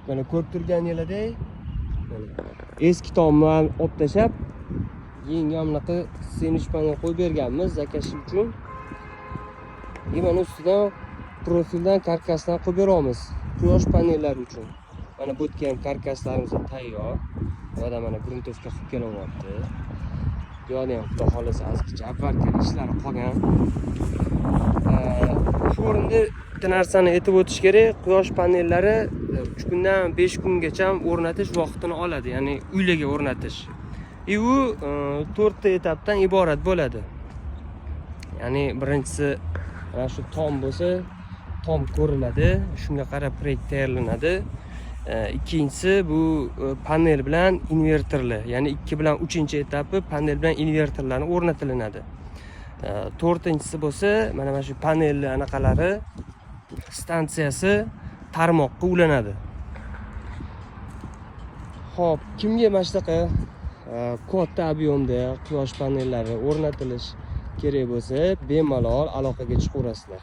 Mana, ko'rib turganinglardek, mana eski tomni olib tashlab, yangi bunaqa сэндвич panel qo'yib berganmiz заказ uchun. И mana ustidan profildan, karkasdan qo'yib beramiz quyosh panellari uchun. Mana bu yerga ham karkaslarimiz tayyor. Bu yoqda mana грунтовка qilib kelyapti. Bu yoqda ham, xudo xohlasa, ozgincha обварка ishlari qolgan. Shu o'rinda bitta narsani aytib o'tish kerak: quyosh panellari 3 kundan 5 kungacha o'rnatish vaqtini oladi, ya'ni uylarga o'rnatish. И u to'rtta etapdan iborat bo'ladi. Ya'ni birinchisi, mana shu tom bo'lsa, tom ko'riladi, shunga qarab proyekt tayyorlanadi. Ikkinchisi bu panel bilan invertorlar, ya'ni ikki bilan uchinchi etapi panel bilan invertorlarni o'rnatilinadi. To'rtinchisi bo'lsa, mana shu panelli anaqalari, stansiyasi tarmoqqa ulanadi. Ho'p, kimga mana shunaqa katta объем da quyosh panellari o'rnatilish kerak bo'lsa, bemalol aloqaga chiqaverasizlar.